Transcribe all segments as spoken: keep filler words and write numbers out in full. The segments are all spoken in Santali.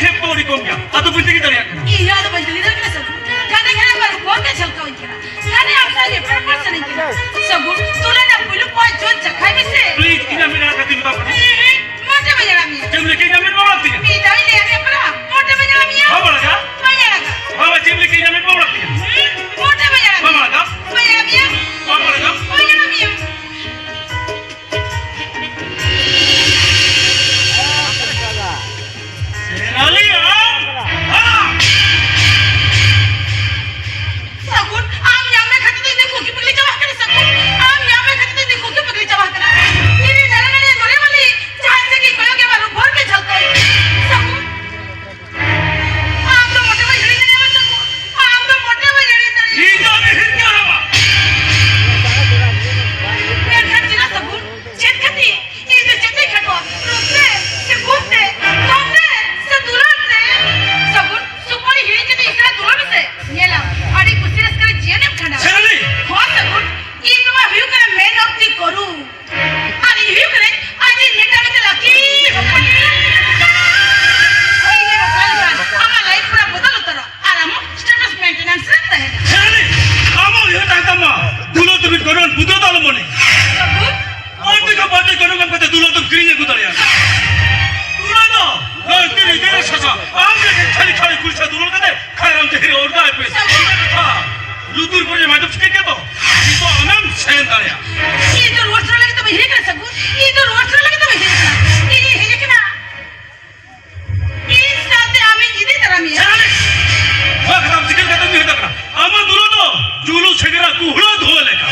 ᱪᱮᱫ ᱠᱚ ᱟᱹᱰᱤ ᱠᱚᱢ ᱜᱮᱭᱟ? ᱟᱫᱚ ᱵᱟᱹᱧ ᱛᱟᱹᱜᱤ ᱫᱟᱲᱮᱭᱟᱜ ᱠᱟᱱᱟ᱾ ᱤᱧ ᱦᱚᱸ ᱟᱫᱚ ᱵᱟᱹᱧ ᱛᱟᱹᱜᱤ ᱫᱟᱲᱮᱭᱟᱜ ᱠᱟᱱᱟ, ᱥᱟᱹᱜᱩᱱ᱾ ᱜᱷᱟᱱᱮ ᱜᱷᱟᱱᱮ ᱵᱟᱨ ᱦᱚᱯᱚᱱ ᱜᱮ ᱡᱷᱟᱞᱠᱟᱣ ᱤᱧ ᱠᱟᱱᱟ᱾ ᱜᱷᱟᱱᱮ ᱟᱢ ᱥᱟᱶ ᱧᱮᱯᱮᱞ ᱨᱚᱯᱚᱲ ᱥᱟᱱᱟᱧ ᱠᱟᱱᱟ᱾ ᱥᱟᱹᱜᱩᱱ, ᱛᱩᱞᱟᱹ ᱨᱮᱱᱟᱜ ᱯᱩᱭᱞᱩ ᱯᱚᱭᱮᱱᱴ ᱡᱳᱨ ᱪᱟᱠᱷᱟᱭ ᱢᱮᱥᱮ᱾ ᱯᱞᱤᱡ, ᱤᱧᱟᱜ ᱢᱮᱫ ᱟᱲᱟᱜ ᱠᱟᱛᱮᱧ ᱢᱮᱛᱟᱢ ᱠᱟᱱᱟ᱾ ᱦᱩᱸ, ᱦᱩᱸ, ᱢᱚᱴᱮ ᱵᱟᱹᱧ ᱟᱲᱟᱜ ᱢᱮᱭᱟ᱾ ᱪᱮᱫ ᱮᱢ ᱞᱟᱹᱭ ᱠᱮᱫ? ᱤᱧᱟᱜ ᱢᱮᱫ ᱵᱟᱢ ᱟᱲᱟᱜ ᱛᱤᱧᱟ? ᱢᱤᱫ ᱫᱷᱟᱣ ᱤᱧ ᱞᱟᱹᱭᱟᱫ ᱢᱮᱭᱟ ᱯᱟᱨᱟ, ᱢᱚᱴᱮ ᱵᱟᱹᱧ ᱟᱲᱟᱜ ᱢᱮᱭᱟ᱾ ᱵᱟᱢ ᱟᱲᱟᱜᱟ? ᱵᱟᱹᱧ ᱟᱲᱟᱜᱟ᱾ ᱵᱟᱵᱟ, ᱪᱮᱫ ᱮᱢ ᱞᱟᱹᱭ ᱠᱮᱫ? ᱤᱧᱟᱜ ᱢᱮᱫ ᱵᱟᱢ ᱟᱲᱟᱜ ᱛᱤᱧᱟ? ᱦᱩᱸ, ᱢᱚᱴᱮ ᱵᱟᱹᱧ ᱟᱲᱟᱜ ᱵᱟᱢ ᱢᱮᱭᱟ᱾ ᱟᱲᱟᱜᱟ? ᱵᱟᱹᱧ ᱟᱲᱟᱜ ᱢᱮᱭᱟ᱾ ᱵᱟᱢ ᱟᱲᱟᱜᱟ? ᱵᱟᱹᱧ ᱟᱲᱟᱜ ᱢᱮᱭᱟ᱾ ᱥᱮᱱᱟᱞᱤ, ᱟᱢ! ᱦᱟ! ᱥᱟᱹᱜᱩᱱ, ᱟᱢ ᱧᱟᱢ ᱢᱮ ᱠᱷᱟᱹᱛᱤᱨ ᱛᱮ ᱤᱧ ᱫᱚ ᱠᱩᱠᱤ ᱯᱟᱹᱜᱽᱞᱤ ᱪᱟᱵᱟ ᱟᱠᱟᱱᱟ, ᱥᱟᱹᱜᱩᱱ᱾ ᱟᱢ ᱧᱟᱢ ᱢᱮ ᱠᱷᱟᱹᱛᱤᱨ ᱛᱮ ᱤᱧ ᱫᱚ ᱠᱩᱠᱤ ᱯᱟᱹᱜᱽᱞᱤ ᱪᱟᱵᱟ ᱟᱠᱟᱱᱟ᱾ ᱤᱧ ᱨᱮᱱ ᱫᱟᱨᱟ ᱱᱟᱹᱲᱤ ᱱᱚᱨᱮ ᱵᱟᱹᱞᱤ, ᱡᱟᱦᱟᱸ ᱥᱮᱫ ᱜᱮ ᱠᱚᱭᱚᱜ ᱜᱮ ᱵᱟᱹᱱᱩᱜ, ᱵᱷᱳᱨ ᱜᱮ ᱡᱷᱟᱞᱠᱟᱣ ᱤᱧ᱾ ᱥᱟᱹᱜᱩᱱ, ᱟᱢ ᱫᱚ ᱢᱚᱴᱮ ᱵᱟᱹᱧ ᱦᱤᱲᱤᱧ ᱫᱟᱲᱮᱭᱟᱢᱟ, ᱥᱟᱹᱜᱩᱱ᱾ ᱟᱢ ᱫᱚ ᱢᱚᱴᱮ ᱵᱟᱹᱧ ᱦᱤᱲᱤᱧ ᱫᱟᱲᱮᱭᱟᱢᱟ᱾ ᱤᱧ ᱫᱚ ᱟᱹᱰᱤ ᱦᱤᱨᱠᱟᱹ ᱟᱨ ᱢᱮᱱᱠᱷᱟᱱ ᱪᱮᱫᱟᱜ, ᱥᱟᱹᱜᱩᱱ? ᱪᱮᱫ ᱠᱷᱟᱹᱛᱤᱨ? ᱤᱧ ᱫᱚ ᱪᱮᱫ ᱛᱮᱧ ᱠᱷᱟᱴᱚᱜᱼᱟ? ᱨᱩᱯ ᱛᱮ ᱥᱮ ᱜᱩᱱ ᱛᱮ? ᱫᱷᱚᱱ ᱛᱮ ᱥᱮ ᱫᱩᱞᱟᱹᱲ ᱛᱮ? ᱥᱟᱹᱜᱩᱱ, ᱥᱩᱯᱟᱹᱲᱤ ᱦᱤᱲᱤᱧ ᱠᱟᱛᱮ ᱤᱧ ᱥᱟᱞᱟᱜ ᱫᱩᱞᱟᱹᱲ ᱢᱮᱥᱮ᱾ ᱧᱮᱞᱟᱢ, ᱟᱹᱰᱤ ᱠᱩᱥᱤ ᱨᱟᱹᱥᱠᱟᱹ ᱨᱮ ᱡᱤᱭᱚᱱᱮᱢ ᱠᱷᱟᱸᱰᱟᱣᱟ᱾ ᱥᱮᱱᱟᱞᱤ! ᱦᱚᱸ ᱥᱟᱹᱜᱩᱱ, ᱤᱧ ᱱᱚᱣᱟ ᱦᱩᱭᱩᱜ ᱠᱟᱱᱟ man of the ᱠᱚᱨᱩ᱾ ᱟᱨ ᱤᱧ ᱦᱩᱭᱩᱜ ᱠᱟᱹᱱᱟᱹᱧ ᱟᱡᱤᱡ ᱱᱮᱛᱟ ᱢᱮᱛᱟ ᱞᱟᱹᱠᱤ ᱦᱚᱯᱚᱱ᱾ ᱤᱧ ᱮ ᱵᱟᱯᱞᱟ ᱞᱮᱠᱷᱟᱱ ᱟᱢᱟᱜ life ᱯᱩᱨᱟᱹ ᱵᱚᱫᱚᱞ ᱩᱛᱟᱹᱨᱚᱜᱼᱟ ᱟᱨ ᱟᱢ ᱦᱚᱸ status maintenance ᱨᱮᱢ ᱛᱟᱦᱮᱱᱟ᱾ ᱥᱮᱱᱟᱞᱤ, ᱟᱢᱟᱜ ᱩᱭᱦᱟᱹᱨ ᱛᱟᱦᱮᱱ ᱛᱟᱢᱟ, ᱫᱩᱞᱟᱹᱲ ᱛᱮ ᱢᱤᱫ ᱜᱚᱱᱚᱝ ᱵᱩᱫᱟᱹ ᱫᱚ ᱟᱞᱚᱢ ᱢᱚᱱᱮ᱾ ᱥᱟᱹᱜᱩᱱ, ᱵᱟᱹᱲᱛᱤ ᱠᱷᱚᱱ ᱵᱟᱹᱲᱛᱤ ᱜᱚᱱᱚᱝ ᱮᱢ ᱠᱟᱛᱮ ᱫᱩᱞᱟᱹᱲ ᱫᱚᱢ ᱠᱤᱨᱤᱧ ᱟᱹᱜᱩ ᱫᱟᱲᱮᱭᱟᱜᱼᱟ᱾ ᱫᱩᱞᱟᱹᱲ ᱫᱚ ᱫᱷᱟᱹᱨᱛᱤ ᱨᱮ ᱡᱮᱨᱮᱲ ᱥᱟᱥᱟ, ᱟᱢ ᱞᱮᱠᱟ ᱪᱷᱟᱹᱲᱤ ᱪᱷᱟᱹᱲᱤ ᱠᱩᱲᱤ ᱥᱟᱶ ᱫᱩᱞᱟᱹᱲ ᱠᱟᱛᱮ ᱠᱷᱟᱭᱨᱟᱢ ᱛᱮ ᱦᱤᱨᱤ ᱚᱨᱫᱟᱭ ᱯᱮ᱾ ᱥᱟᱹᱜᱩᱱ᱾ ᱤᱧᱟᱹᱜ ᱠᱟᱛᱷᱟ ᱞᱩᱛᱩᱨ ᱠᱚᱨᱮ ᱟᱸᱡᱚᱢ ᱴᱷᱤᱠ ᱠᱮᱫ ᱫᱚ, ᱱᱤᱛᱚᱜ ᱟᱢᱮᱢ ᱥᱮᱱ ᱫᱟᱲᱮᱭᱟᱜᱼᱟ᱾ ᱤᱧ ᱫᱚ ᱨᱩᱣᱟᱹᱲ ᱥᱮᱱᱚᱜ ᱞᱟᱹᱜᱤᱫ ᱫᱚ ᱵᱟᱹᱧ ᱦᱤᱲᱤᱧ ᱠᱟᱱᱟ, ᱥᱟᱹᱜᱩᱱ᱾ ᱤᱧ ᱫᱚ ᱨᱩᱣᱟᱹᱲ ᱥᱮᱱᱚᱜ ᱞᱟᱹᱜᱤᱫ ᱫᱚ ᱵᱟᱹᱧ ᱦᱤᱲᱤᱧ ᱠᱟᱱᱟ᱾ ᱤᱧᱤᱧ ᱦᱮᱡ ᱟᱠᱟᱱᱟ᱾ ᱤᱧ ᱥᱟᱶᱛᱮ ᱟᱢᱤᱧ ᱤᱫᱤ ᱛᱟᱨᱟ ᱢᱮᱭᱟ᱾ ᱥᱮᱱᱟᱞᱤ! ᱱᱚᱣᱟ ᱠᱟᱛᱷᱟᱢ ᱪᱤᱠᱟᱹ ᱠᱟᱛᱮᱢ ᱩᱭᱦᱟᱹᱨ ᱫᱟᱲᱮᱭᱟᱜ ᱠᱟᱱᱟ? ᱟᱢᱟᱜ ᱫᱩᱞᱟᱹᱲ ᱫᱚ ᱡᱩᱞᱩᱜ ᱥᱮᱸᱜᱮᱞ ᱨᱮ ᱠᱩᱦᱲᱟᱹ ᱫᱷᱩᱣᱟᱹ ᱞᱮᱠᱟ᱾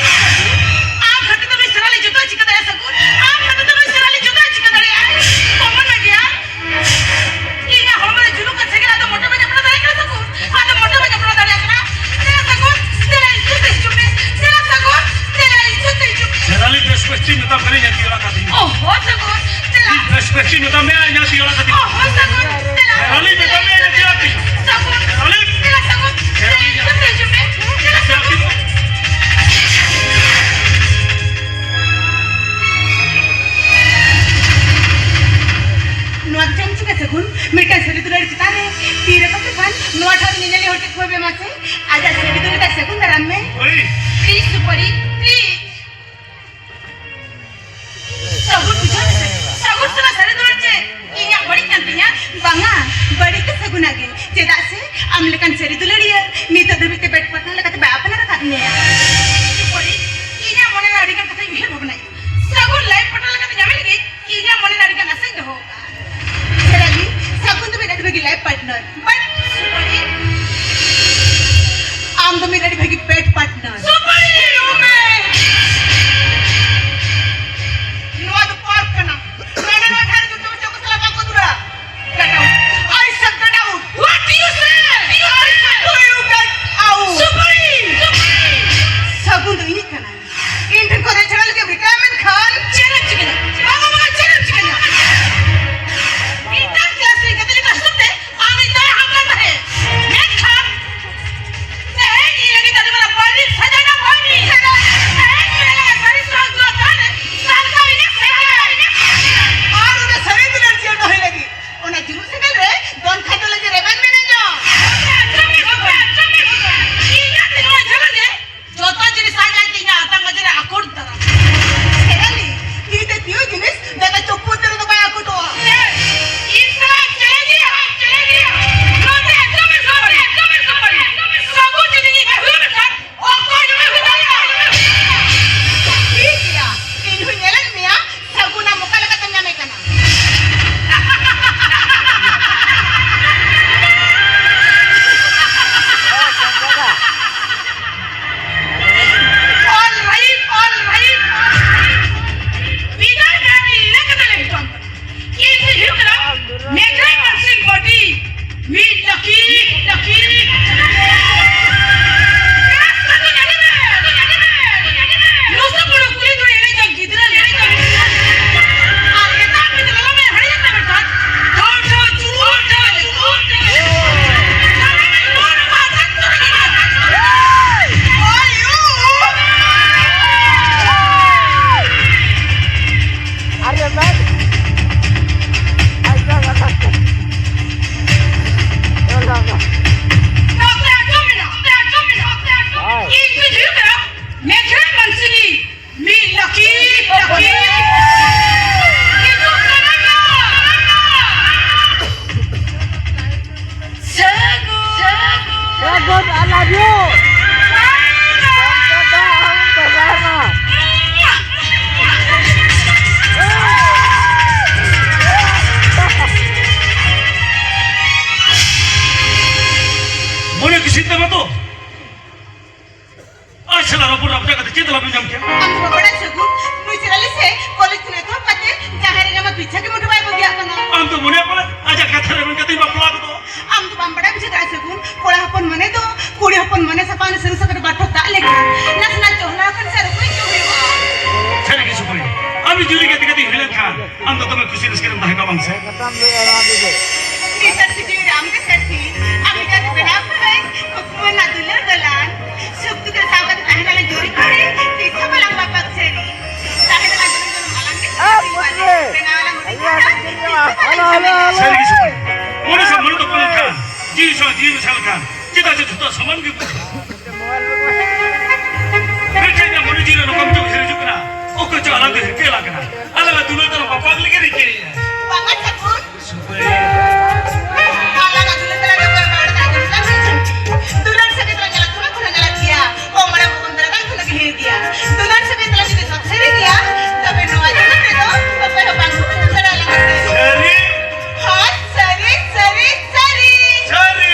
ᱟᱢ ᱠᱷᱟᱹᱛᱤᱨ ᱛᱮ ᱱᱩᱭ ᱥᱮᱱᱟᱞᱤ ᱡᱚᱛᱚᱭ ᱪᱤᱠᱟᱹ ᱫᱟᱲᱮᱭᱟᱜᱼᱟ, ᱥᱟᱹᱜᱩᱱ᱾ ᱟᱢ ᱠᱷᱟᱹᱛᱤᱨ ᱛᱮ ᱱᱩᱭ ᱥᱮᱱᱟᱞᱤ ᱡᱚᱛᱚᱭ ᱪᱤᱠᱟᱹ ᱫᱟᱲᱮᱭᱟᱜᱼᱟ᱾ ᱠᱚᱢᱚᱱ ᱢᱮ ᱰᱤᱭᱟᱨ᱾ ᱤᱧᱟᱜ ᱦᱚᱲᱢᱚ ᱨᱮ ᱡᱩᱞᱩᱜ ᱠᱟᱱ ᱥᱮᱸᱜᱮᱞ ᱟᱫᱚ ᱢᱚᱴᱮ ᱵᱟᱹᱧ ᱟᱯᱱᱟᱨ ᱫᱟᱲᱮᱭᱟᱜ ᱠᱟᱱᱟ, ᱥᱟᱹᱜᱩᱱ᱾ ᱟᱫᱚ ᱢᱚᱴᱮ ᱵᱟᱹᱧ ᱟᱯᱱᱟᱨ ᱫᱟᱲᱮᱭᱟᱜ ᱠᱟᱱᱟ᱾ ᱫᱮᱞᱟ ᱥᱟᱹᱜᱩᱱ, ᱫᱮᱞᱟ ᱤᱧ ᱥᱟᱶᱛᱮ ᱦᱤᱡᱩᱜ ᱢᱮ᱾ ᱫᱮᱞᱟ ᱥᱟᱹᱜᱩᱱ, ᱫᱮᱞᱟ ᱤᱧ ᱥᱟᱶᱛᱮ ᱦᱤᱡᱩᱜ ᱢᱮ᱾ ᱥᱮᱱᱟᱞᱤ, ᱵᱮᱥ ᱵᱮᱥ ᱴᱷᱤᱠ ᱢᱮᱛᱟᱢ ᱠᱟᱹᱱᱟᱹᱧ, ᱧᱟᱹᱛᱤ ᱚᱲᱟᱜ ᱠᱟᱛᱮ᱾ ᱚ, ᱦᱚᱸ ᱥᱟᱹᱜᱩᱱ, ᱫᱮᱞᱟ᱾ ᱵᱮᱥ ᱵᱮᱥ ᱴᱷᱤᱠ ᱢᱮᱛᱟᱢ ᱢᱮ, ᱧᱟᱹᱛᱤ ᱚᱲᱟᱜ ᱠᱟᱛᱮ᱾ ᱚ, ᱦᱚᱸ ᱥᱟᱹᱜᱩᱱ, ᱫᱮᱞᱟ᱾ ᱥᱮᱱᱟᱞᱤ, ᱢᱮᱛᱟᱢ ᱢᱮ, ᱧᱟᱹᱛᱤ ᱚᱲᱟᱜ ᱠᱟᱛᱮ᱾ ᱥᱟᱹᱜᱩᱱ, ᱥᱮᱱᱟᱞᱤ᱾ ᱫᱮᱞᱟ ᱥᱟᱹᱜᱩᱱ, ᱫᱮᱞᱟ ᱤᱧ ᱥᱟᱶᱛᱮ ᱦᱤᱡᱩᱜ ᱢᱮ᱾ ᱫᱮᱞᱟ ᱥᱟᱹᱜᱩᱱ᱾ ᱦᱳᱭ ᱢᱮ ᱢᱟᱥᱮ, ᱟᱡᱟᱜ ᱥᱟᱹᱨᱤ ᱫᱩᱞᱟᱹᱲ ᱫᱚ ᱥᱟᱹᱜᱩᱱ ᱫᱟᱨᱟᱢ ᱢᱮ᱾ ᱦᱳᱭ᱾ Please ᱥᱩᱯᱟᱹᱨᱤ, please᱾ ᱥᱟᱹᱜᱩᱱ ᱵᱩᱡᱷᱟᱹᱣ ᱢᱮᱥᱮ, ᱥᱟᱹᱜᱩᱱ ᱥᱟᱞᱟᱜ ᱥᱟᱹᱨᱤ ᱫᱩᱞᱟᱹᱲ ᱪᱮᱫ ᱤᱧᱟᱜ ᱵᱟᱹᱲᱤᱡ ᱠᱟᱱ ᱛᱤᱧᱟ? ᱵᱟᱝᱟ, ᱵᱟᱹᱲᱤᱡ ᱫᱚ ᱥᱟᱹᱜᱩᱱᱟᱜ ᱜᱮ᱾ ᱪᱮᱫᱟᱜ ᱥᱮ ᱟᱢ ᱞᱮᱠᱟᱱ ᱥᱟᱹᱨᱤ ᱫᱩᱞᱟᱹᱲᱤᱭᱟᱹ ᱱᱤᱛᱚᱜ ᱫᱷᱟᱹᱵᱤᱡ ᱛᱮ bed partner ᱞᱮᱠᱟᱛᱮ ᱵᱟᱭ ᱟᱯᱱᱟᱨ ᱟᱠᱟᱫ ᱢᱮᱭᱟ᱾ ᱥᱩᱯᱟᱹᱨᱤ, ᱤᱧᱟᱜ ᱢᱚᱱᱮ ᱨᱮ ᱟᱹᱰᱤ ᱜᱟᱱ ᱠᱟᱛᱷᱟᱧ ᱩᱭᱦᱟᱹᱨ ᱵᱷᱟᱵᱽᱱᱟᱭᱟ᱾ ᱥᱟᱹᱜᱩᱱ life partner ᱞᱮᱠᱟᱛᱮ ᱧᱟᱢᱮ ᱞᱟᱹᱜᱤᱫ ᱤᱧᱟᱜ ᱢᱚᱱᱮ ᱨᱮ ᱟᱹᱰᱤ ᱜᱟᱱ ᱟᱥᱟᱧ ᱫᱚᱦᱚ ᱟᱠᱟᱫᱼᱟ᱾ ᱥᱮᱨᱟᱞᱤ, ᱥᱟᱹᱜᱩᱱ ᱫᱚ ᱢᱤᱫ ᱟᱹᱰᱤ ᱵᱷᱟᱹᱜᱤ life partner᱾ But ᱥᱩᱯᱟᱹᱨᱤ, ᱟᱢ ᱫᱚ ᱢᱤᱫ ᱟᱹᱰᱤ ᱵᱷᱟᱹᱜᱤ bed partner᱾ ᱥᱩᱯᱟᱹᱨᱤ, ᱧᱮᱞ ᱢᱮ᱾ ᱱᱚᱣᱟ ᱫᱚ park ᱠᱟᱱᱟ᱾ ᱱᱚᱰᱮ ᱱᱚᱣᱟ ᱫᱷᱟᱨᱮ ᱫᱚ ᱪᱚ ᱪᱚ ᱠᱚ ᱥᱟᱞᱟᱜ ᱵᱟᱝ ᱠᱚ ᱫᱩᱲᱟ᱾ Get out. I said get out. What do you say? Do you get out? ᱥᱩᱯᱟᱹᱨᱤ, ᱥᱩᱯᱟᱹᱨᱤ᱾ ᱥᱟᱹᱜᱩᱱ ᱫᱚ ᱤᱧᱤᱡ ᱠᱟᱱᱟᱭ᱾ ᱤᱧ ᱴᱷᱮᱱ ᱠᱷᱚᱱ ᱨᱮᱡ ᱪᱷᱟᱲᱟ ᱞᱟᱹᱜᱤᱫ ᱨᱤᱴᱟᱭᱟᱨᱢᱮᱱᱴ ᱠᱷᱟᱱ ᱪᱮᱫ ᱮᱢ ᱪᱤᱠᱟᱹᱭᱟ? ᱵᱟᱵᱟ, ᱵᱟᱵᱟ, ᱪᱮᱫ ᱮᱢ ᱪᱤᱠᱟᱹᱭᱟ? ᱢᱤᱫᱴᱟᱝ ᱠᱞᱟᱥ ᱨᱮ ᱜᱟᱛᱮ ᱞᱮᱠᱟ ᱦᱤᱥᱟᱹᱵ ᱛᱮ ᱟᱢ ᱤᱧ ᱫᱚᱭ ᱦᱟᱢᱞᱟ ᱛᱟᱦᱮᱸᱫ᱾ ᱢᱮᱱᱠᱷᱟᱱ ᱛᱮᱦᱮᱧ ᱤᱧ ᱞᱟᱹᱜᱤᱫ ᱟᱹᱰᱤ ᱢᱟᱨᱟᱝ ᱵᱟᱹᱲᱤᱡ ᱥᱟᱡᱟᱣ ᱮᱱᱟ, ᱵᱟᱹᱲᱤᱡ᱾ ᱛᱮᱦᱮᱧ ᱤᱧ ᱞᱟᱹᱜᱤᱫ ᱥᱟᱹᱨᱤ ᱥᱟᱶ ᱡᱩᱣᱟᱹ ᱛᱟᱦᱮᱸ ᱨᱮ ᱥᱟᱞᱠᱟᱣ ᱤᱧ ᱥᱮ᱾ ᱟᱨ ᱚᱱᱟ ᱥᱟᱹᱨᱤ ᱫᱩᱞᱟᱹᱲ ᱡᱤᱭᱚᱱ ᱫᱚᱦᱚᱭ ᱞᱟᱹᱜᱤᱫ ᱚᱱᱟ ᱡᱩᱞᱩᱜ ᱥᱮᱸᱜᱮᱞ ᱨᱮ ᱫᱚᱱ ᱠᱷᱟᱡᱚ ᱞᱟᱹᱜᱤᱫ ᱨᱮᱵᱮᱱ ᱢᱮᱱᱟᱧᱟ᱾ ᱟᱸᱡᱚᱢ ᱢᱮ, ᱟᱸᱡᱚᱢ ᱢᱮ, ᱟᱸᱡᱚᱢ ᱢᱮ᱾ ᱤᱧ ᱟᱨ ᱱᱚᱣᱟ ᱡᱩᱞᱩᱜ ᱨᱮ ᱡᱚᱛᱚ ᱡᱤᱱᱤᱥ ᱟᱡ ᱟᱡ ᱛᱮ ᱤᱧᱟᱜ ᱦᱟᱛᱟᱝ ᱢᱟᱡᱷᱮ ᱨᱮ ᱟᱠᱚᱴ ᱛᱟᱨᱟ᱾ ᱥᱮᱨᱟᱞᱤ, ᱛᱤ ᱛᱮ ᱛᱤᱭᱳ ᱡᱤᱱᱤᱥ ᱫᱟᱫᱟ ᱪᱩᱯᱩ ᱛᱮ ᱨᱮᱫᱚ ᱵᱟᱭ ᱟᱠᱚᱴᱚᱜᱼᱟ᱾ ᱤᱧ ᱥᱟᱞᱟᱜ ᱪᱮᱞᱮᱧ ᱜᱮᱭᱟ, ᱪᱮᱞᱮᱧ ᱜᱮᱭᱟ᱾ ᱱᱚᱛᱮ ᱮᱠᱫᱚᱢ ᱮ ᱥᱚᱨᱮ, ᱮᱠᱫᱚᱢ ᱮ ᱥᱚᱨᱮ, ᱮᱠᱫᱚᱢ ᱮ ᱥᱚᱨᱮ᱾ ᱥᱟᱹᱜᱩᱱ ᱡᱩᱫᱤ ᱤᱧ ᱟᱹᱜᱩ ᱞᱮᱠᱷᱟᱱ, ᱚᱠᱚᱭ ᱦᱚᱸ ᱵᱟᱭ ᱦᱩᱭ ᱫᱟᱲᱮᱭᱟᱜᱼᱟ᱾ ᱴᱷᱤᱠ ᱜᱮᱭᱟ, ᱤᱧ ᱦᱚᱸᱧ ᱧᱮᱞᱮᱫ ᱢᱮᱭᱟ, ᱥᱟᱹᱜᱩᱱ ᱟᱢ ᱚᱠᱟ ᱞᱮᱠᱟᱛᱮᱢ ᱧᱟᱢᱮ ᱠᱟᱱᱟ᱾ All right, all right, all right. ᱵᱤᱫᱟᱭ ᱵᱮᱲᱟ ᱢᱤᱫ ᱞᱮᱠᱟᱛᱮ ᱞᱮ ᱦᱤᱡᱩᱜᱼᱟ᱾ ᱤᱧ ᱫᱚ ᱦᱩᱭᱩᱜ ᱠᱟᱱᱟ ᱢᱮᱜᱷᱟᱞᱚᱭ ᱢᱟᱱᱥᱤᱝ ᱵᱚᱴᱤ᱾ ᱢᱤᱫ ᱞᱟᱹᱠᱤ, ᱞᱟᱹᱠᱤ᱾ ᱞᱩᱥᱩ ᱠᱩᱲᱩ ᱠᱩᱲᱤ ᱫᱚ ᱮᱱᱮᱡ ᱫᱚ ᱜᱤᱫᱽᱨᱟᱹ ᱞᱮᱠᱟ᱾ ᱟᱨ ᱮᱴᱟᱜ ᱢᱤᱫ ᱞᱚᱞᱚ ᱢᱮ ᱦᱟᱹᱲᱤ ᱞᱮᱠᱟ ᱢᱤᱫᱴᱟᱝ᱾ ᱴᱷᱚ, ᱴᱷᱚ, ᱪᱩᱨᱩ, ᱴᱷᱚ, ᱪᱩᱨᱩ, ᱴᱷᱚ᱾ ᱥᱟᱱᱟᱢ ᱦᱚᱲ ᱢᱟ ᱫᱟᱜ ᱠᱚ ᱞᱟᱹᱜᱤᱫ᱾ ᱳᱭ, ᱳ᱾ ᱟᱨᱮ ᱢᱮ᱾ ᱟᱡ ᱫᱚ ᱞᱟᱛᱟᱨ ᱛᱮ᱾ ᱟᱪᱪᱷᱟ, ᱨᱚᱯᱚᱲ ᱨᱟᱯᱪᱟ ᱠᱟᱛᱮ ᱪᱮᱫ ᱞᱟᱵᱷ ᱮᱢ ᱧᱟᱢ ᱠᱮᱭᱟ? ᱟᱢ ᱫᱚ ᱵᱟᱢ ᱵᱟᱲᱟᱭ ᱥᱟᱹᱜᱩᱱ, ᱱᱩᱭ ᱪᱮᱫ ᱟᱞᱮ ᱥᱮ ᱠᱚᱞᱮᱡᱽ ᱠᱷᱚᱱ ᱮᱛᱚᱦᱚᱵ ᱠᱟᱛᱮ ᱡᱟᱦᱟᱸᱭ ᱨᱮᱜᱮ ᱟᱢᱟᱜ ᱯᱤᱪᱷᱟ ᱜᱮ ᱢᱚᱴᱷᱮ ᱵᱟᱭ ᱵᱟᱹᱜᱤᱭᱟᱜ ᱠᱟᱱᱟ᱾ ᱟᱢ ᱫᱚ ᱢᱚᱱᱮ ᱯᱟᱞᱮ ᱟᱡᱟᱜ ᱠᱟᱛᱷᱟ ᱨᱮ ᱢᱮᱱ ᱠᱟᱛᱮᱧ ᱵᱟᱯᱞᱟ ᱠᱚᱫᱚ᱾ ᱟᱢ ᱫᱚ ᱵᱟᱢ ᱵᱟᱲᱟᱭ ᱵᱩᱡᱷᱟᱹᱣ ᱫᱟᱲᱮᱭᱟᱜᱼᱟ ᱥᱟᱹᱜᱩᱱ, ᱠᱚᱲᱟ ᱦᱚᱯᱚᱱ ᱢᱟᱱᱮ ᱫᱚ ᱠᱩᱲᱤ ᱦᱚᱯᱚᱱ ᱢᱟᱱᱮ ᱥᱟᱯᱷᱟ ᱥᱟᱹᱨᱩ ᱥᱟᱠᱟᱴ ᱵᱟᱴᱷᱚ ᱫᱟᱜ ᱞᱮᱠᱟ, ᱱᱟᱥᱮᱱᱟᱜ ᱪᱚᱦᱞᱟ ᱟᱠᱟᱱ ᱥᱮ ᱟᱨ ᱚᱠᱚᱭ ᱪᱚ ᱦᱩᱭᱩᱜᱼᱟ᱾ ᱥᱟᱹᱨᱤ ᱜᱮ ᱥᱩᱠᱨᱤ, ᱟᱢ ᱡᱩᱨᱤ ᱜᱟᱛᱮ ᱜᱟᱛᱮ ᱦᱩᱭ ᱞᱮᱱᱠᱷᱟᱱ ᱟᱢ ᱫᱚ ᱫᱚᱢᱮ ᱠᱩᱥᱤ ᱨᱟᱹᱥᱠᱟᱹ ᱨᱮᱢ ᱛᱟᱦᱮᱸ ᱠᱚᱜᱼᱟ ᱵᱟᱝ ᱥᱮ? ᱱᱤᱛᱟᱨ ᱥᱤᱡᱤᱱ ᱨᱮ ᱟᱢ ᱜᱮ ᱥᱟᱹᱠᱷᱤ, ᱟᱢ ᱞᱮᱠᱟᱛᱮ ᱵᱮᱱᱟᱣ ᱠᱷᱟᱹᱧ ᱠᱩᱠᱢᱩ ᱨᱮᱱᱟᱜ ᱫᱩᱞᱟᱹᱲ ᱫᱚᱞᱟᱱ᱾ ᱥᱩᱠ ᱫᱩᱠ ᱨᱮ ᱥᱟᱶ ᱠᱟᱛᱮ ᱛᱟᱦᱮᱸ ᱱᱟᱞᱟᱝ ᱡᱩᱨᱤ ᱠᱩᱲᱤ, ᱛᱤᱥ ᱦᱚᱸ ᱵᱟᱞᱟᱝ ᱵᱟᱯᱟᱜ ᱥᱟᱹᱨᱤ᱾ ᱛᱟᱦᱮᱸ ᱱᱟᱞᱟᱝ ᱡᱚᱱᱚᱢ ᱡᱚᱱᱚᱢ ᱟᱞᱟᱝ ᱜᱮ ᱥᱟᱹᱠᱷᱤ ᱵᱟᱞᱮ, ᱵᱮᱱᱟᱣ ᱟᱞᱟᱝ ᱩᱱᱤ ᱜᱮ ᱥᱟᱹᱠᱷᱤ ᱵᱟᱞᱮ ᱡᱷᱟᱢᱮᱞᱟ᱾ ᱥᱟᱹᱨᱤ ᱜᱮ ᱥᱩᱠᱨᱤ, ᱢᱚᱱᱮ ᱥᱟᱶ ᱢᱚᱱᱮ ᱛᱚᱯᱚᱞ ᱞᱮᱱᱠᱷᱟᱱ, ᱡᱤᱣᱤ ᱥᱟᱶ ᱡᱤᱣᱤ ᱢᱮᱥᱟ ᱞᱮᱱᱠᱷᱟᱱ, ᱪᱮᱫᱟᱜ ᱪᱮ ᱡᱷᱚᱛᱚ ᱥᱚᱢᱟᱱ ᱜᱮ ᱵᱩᱡᱷᱟᱹᱜᱼᱟ? ᱢᱤᱫᱴᱮᱱ ᱜᱮ ᱢᱚᱱᱮ ᱡᱤᱣᱤ ᱨᱮ ᱱᱚᱝᱠᱟᱢ ᱪᱮᱫ ᱩᱭᱦᱟᱹᱨ ᱦᱤᱡᱩᱜ ᱠᱟᱱᱟ? ᱚᱠᱚᱭ ᱪᱚ ᱟᱞᱟᱝ ᱫᱚ ᱦᱤᱨᱠᱟᱹ ᱮᱱᱟ᱾ ᱟᱞᱟᱝ ᱫᱚ ᱫᱩᱞᱟᱹᱲ ᱛᱟᱞᱟᱝ ᱵᱟᱯᱞᱟ ᱞᱟᱹᱜᱤᱫ ᱨᱤᱠᱟᱹᱭᱮᱫᱼᱟ᱾ ᱵᱟᱝᱟ ᱴᱷᱟᱹᱠᱩᱨ᱾ ᱥᱩᱠᱨᱤ᱾ ᱟᱞᱟᱝ ᱫᱚ ᱫᱩᱞᱟᱹᱲ ᱛᱟᱞᱟᱝ ᱵᱟᱯᱞᱟ ᱞᱟᱹᱜᱤᱫ ᱨᱤᱠᱟᱹᱭᱮᱫᱼᱟ᱾ ᱫᱩᱞᱟᱹᱲ ᱥᱟᱹᱜᱟᱹᱭ ᱛᱟᱞᱟᱝ ᱧᱮᱞᱚᱜ ᱠᱷᱚᱱ ᱦᱚᱸ ᱧᱮᱞᱚᱜ ᱜᱮᱭᱟ᱾ ᱠᱚᱢ ᱢᱟᱲᱟᱝ ᱵᱚᱱ ᱫᱟᱲᱮ ᱠᱷᱚᱱ ᱜᱮ ᱦᱮᱡ ᱜᱮᱭᱟ᱾ ᱫᱩᱞᱟᱹᱲ ᱥᱟᱹᱜᱟᱹᱭ ᱛᱟᱞᱟᱝ ᱡᱩᱫᱤ ᱥᱚᱛ ᱥᱟᱹᱨᱤ ᱜᱮᱭᱟ, ᱛᱚᱵᱮ ᱱᱚᱣᱟ ᱡᱚᱱᱚᱢ ᱨᱮᱫᱚ ᱚᱠᱚᱭ ᱦᱚᱸ ᱵᱟᱝ ᱠᱚ ᱵᱩᱡᱷᱟᱹᱣ ᱫᱟᱲᱮᱭᱟᱞᱟᱝᱟ ᱥᱮ᱾ ᱥᱟᱹᱨᱤ᱾ ᱦᱳᱭ, ᱥᱟᱹᱨᱤ, ᱥᱟᱹᱨᱤ, ᱥᱟᱹᱨᱤ᱾ ᱥᱟᱹᱨᱤ᱾